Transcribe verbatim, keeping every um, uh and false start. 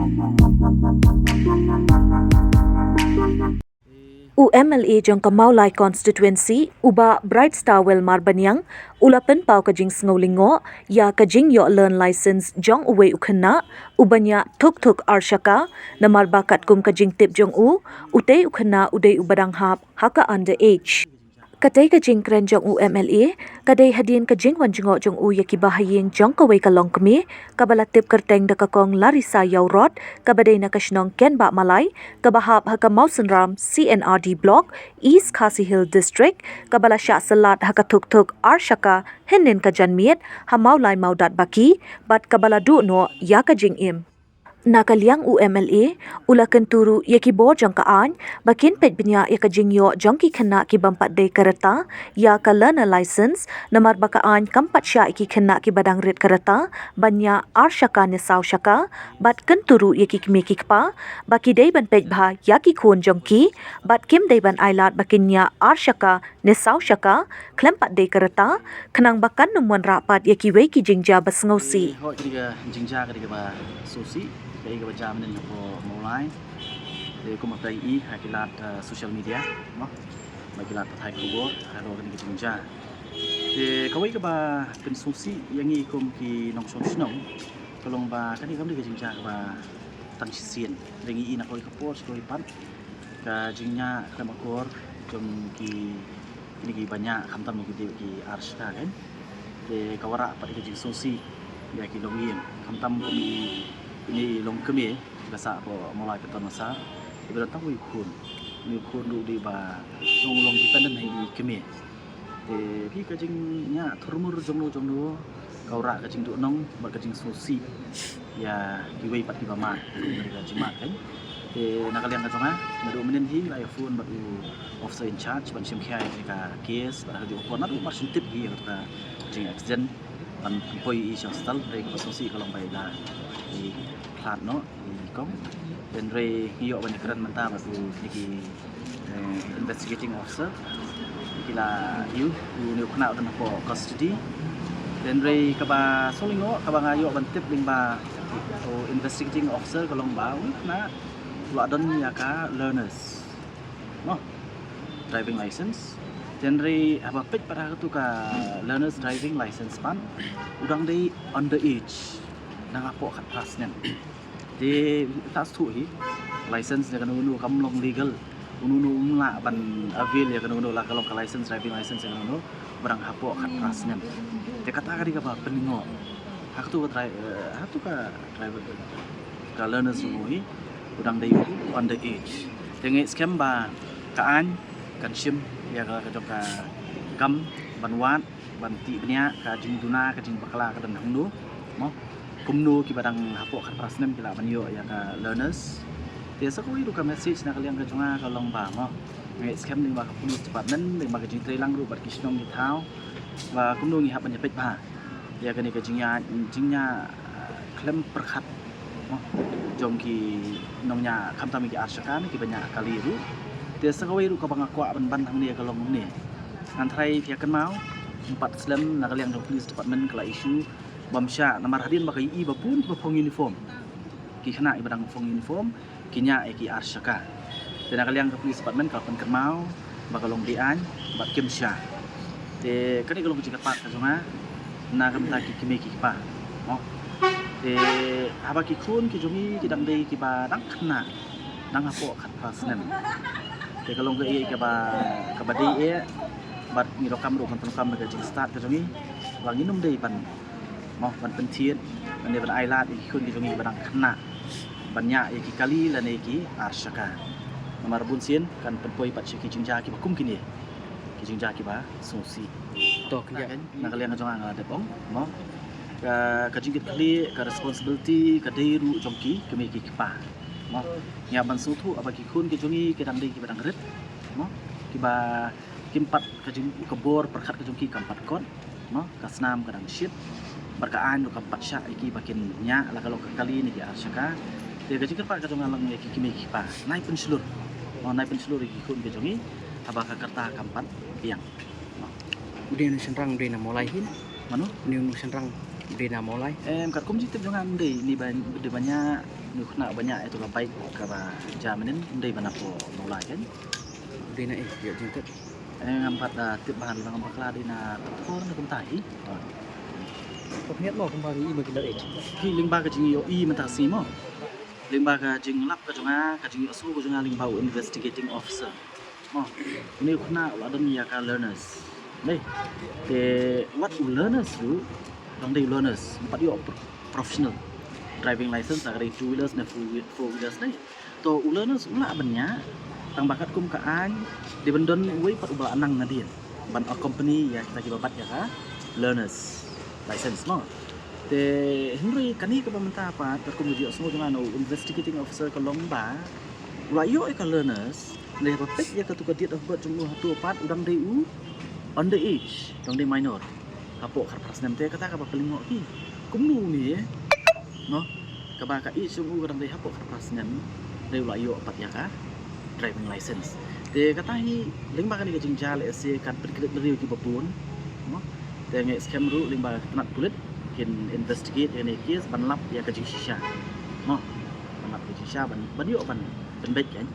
U M L A jong ka Mawlai Constituency, u Bah Brightstarwell Marbaniang, u la pynpaw ka jingsngew lyngngoh ïa ka jingïoh learn license jong uwei u khynnah u ba ñiah thuk thuk ar shaka, namar ba katkum ka jingtip jong u, utei u khynnah u dei u ba dang hap ha ka under age. Katei ka jingkren jong u M L A ka dei hadien ka jingwan jngoh jong u ïa ki bahaïing jong kawei ka longkmie kaba la tip kyrteng da ka Kong Larissa Ïawrot, kaba dei na ka shnong Kenbah Malai, kaba hap ha ka Mawsynram C and R D Block, East Khasi Hills District, kaba la shah syllat ha ka thuk thuk ar shaka hynnin ka janmiet ha Mawlai Mawdatbaki, bad kaba la duh noh ïa ka jingim. Na ka liang u M L A, u la kyntu ruh ïa ki bor jong ka aiñ ba kin peit bniah ïa ka jingïoh jong ki khynnah ki bym pat dei ka rta ïa ka learner license, namar ba ka aiñ kam pat shah ïa ki khynnah ki ba dang rit ka rta ban ñiah ar shaka ne saw shaka, bad kyntu ruh ïa ki kmie ki kpa ba ki dei ban peit bha ïa ki khun jong ki, bad kim dei ban ailad ba kin ñiah ar shaka ne saw shaka khlem pat dei ka rta, khnang ba kan ym wanrah pat ïa kiwei ki jingjia ba sngewsih. Hooid, kane ka jingjia kane kaba sngewsih, kaei kaba jia mynnin hapoh Mawlai. Te kumba phi i ha ki lad, eh, social media, mo, ba ki lad pathai khubor halor kane ka jingjia. Te kawei kaba pynsngewsih ïa ngi kum ki nongshong shnong, ka long ba kane kam dei ka jingjia kaba tang shisien. Te ngi i na kawei ka por sha kawei pat ka jingñiah khlem akor jong ki, kine ki ba ñiah khamtam ïa ki dei ki ar shaka kein. Te ka wanrah pat ïa ka jingsngewsih ïa ki longïing, khamtam kum i, ine i longkmie ba sah hapoh Mawlai Paton Massar, iba don tang uwei u khun. Une u khun ruh dei ba long, long dependent ha i kmie. Te phi, ka jingñiah thurmur jongno jongno ka wanrah ka jingduhnong bad ka jingsngewsih ïa kiwei pat kiba mad, ka jingmad kein. Te na ka liang ka jong nga, naduh mynnin hi nga la ïa phone bad u officer in charge ban shim khia ïa ka case, bad ha kajuh ka por naduh mar shu tip hi ïa ka jingaccident ban pynpoi i sha hospital, hynrei kaba sngewsih ka long ba i la, i khlad noh i kong. Hynrei ngi ïoh ban ïakren mynta bad u, ïa ki, eh, investigating officer, ki la ïoh, une u khynnah u don hapoh custody. Hynrei kaba sngewlyngngoh kaba nga ïoh ban tip lyngba u investigating officer ka long ba une u khynnah u la don ïa ka learners, mo, driving license. Hynrei haba peit pat ha katu ka learners driving license pat, u dang dei under age, dang hapoh khatphra snem. Te ta shu hi, license ne kano kano kam long legal. Uno uno um lah ban avail ïa kano kano, la ka long ka license, driving license ïa kano kano ba dang hapoh khatphra snem. Te kata ka dei kaba pynlyngngoh. Ha katu ka dri-, eh, ha katu ka driver, ka learners ruh hi, u dang dei u under age. Te nga ngeit skhem ba ka aiñ kan shim ïa ka, ka jong ka kam ban wad, ban tih bniah ka jingduna, ka jingbakla ka don hangno, mo. Kumno kiba dang hapoh khatphra snem ki lah ban ïoh ïa ka learners. Te sa kawei ruh ka message na ka liang ka jong nga ka long ba, mo, nga ngeit skhem lyngba ka police department, lyngba ka jingtreilang ruh bad ki shnong ki thaw, ba kumno ngi hap ban ïa peit bha ïa kane ka jingñiah, jingñiah, ah, khlem pyrkhat, mo, jong ki nongñiah khamtam ki ar shaka ne kiba ñiah kali ruh. Te sa kawei ruh kaba nga kwah ban ban hangne ka long kumne. Ngan tharai phi ïa kynmaw, ym pat slem na ka liang jong police department ka la issue bym shah, namar hadien ba ka ïohi ba bun kiba phong uniform, ki khynnah kiba dang phong uniform ki ñiah ïa ki ar shaka. Te na ka liang ka police department ka la pynkynmaw ba ka long beaiñ bad kim shah. Te kane ka long ka jingkyrpad ka jong nga na ka bynta ki kmie ki kpa, mo. Te haba ki khun ki jong ngi ki dang dei kiba dang khynnah, dang hapoh khatphra snem, te ka long kaei kaba, kaba dei eh, bad ngi donkam ruh ban pyndonkam ïa ka jingstad ka jong ngi ba ngin ym dei ban, mo, ban pynthied lane ban ailad ïa ki khun ki jong ngi ba dang khynnah ban ñiah ïa ki kali lane ki ar shaka. Namar bun sien kan pynpoi pat sha ki jingjia kiba kum kine, ki jingjia kiba sngewsih. To, kynja. Na ka liang ka jong nga nga la dep ong, mo, ka, ka jingkitkhlieh, ka responsibility ka dei ruh jong ki kmie ki kpa, mo. Ngi hap ban sngewthuh haba ki khun ki jong ngi ki dang dei kiba dang rit, mo, kiba kim pat, ka jing, ka bor pyrkhat ka jong ki kam pat kot, mo, ka snam ka dang shit, bad ka aiñ ruh kam pat shah ïa ki ba kin ñiah la ka long ka kali ne ki ar shaka. Te ka jingkyrpad ka jong nga lang ïa ki kmie ki kpa, nai pynshlur, mo, nai pynshlur ïa ki khun ki jong ngi haba ka rta kam pat biang. U dei u nongshynrang, u dei na Mawlai hi? Mano? U dei u nongshynrang. Dei na Mawlai. Em, katkum jingtip jong nga, ym dei, ni ban, dei ban ïa, ni khynnah ban ïa, ïa tu ka bike kaba jam mynnin, ym dei ban na pdeng Mawlai kan. Dei na, eh, ïa jingtip. Eh, ngam pat, ah, tip ban, ngam pat kla dei na Pathor ne kumta hi. Ah. Pynhiar mo kumba ngi i ma ki leh. Hi lyngba ka jingïohi mynta sngi mo. Lyngba ka jinglap ka jong nga, ka jingïohsngew ka jong nga lyngba u investigating officer. Mo, une u khynnah u la don ïa ka learners. Dei. Te wat u learners ruh, dang dei u learners, ym pat ïoh pro-, professional driving license, la ka dei two wheelers ne four wheel-, four wheelers dei. To u learners u lah ban ïa, tang ba katkum ka aiñ, dei ban don uwei pat uba la nang nadien ban accompany ïa kita kiba bat ïa ka learners license mo. Te hynrei kane kaba mynta pat katkum ka jingïohsngew jong nga na u investigating officer ka long ba u la ïoh ïa ka learners, hynrei haba peit ïa katu ka date of birth jong u hato pat u dang dei u under age, dang dei minor. Hapoh khatphra snem te kata kaba pynlyngngoh ki. Kumno une, eh? No? Kaba ka age jong u ka dang dei hapoh khatphra snem, dei u la ïoh pat ïa ka driving license. Te kata hi lyngba kane ka jingjia lehse kan pynkhreh na riew kiba bun. Mo? Te ngi skhem ruh lyngba ka tnat pulit kin investigate ïa kane ka case ban lap ïa ka jingshisha. Mo? Ban lap ka jingshisha ban, ban ïoh ban pynbeit kan.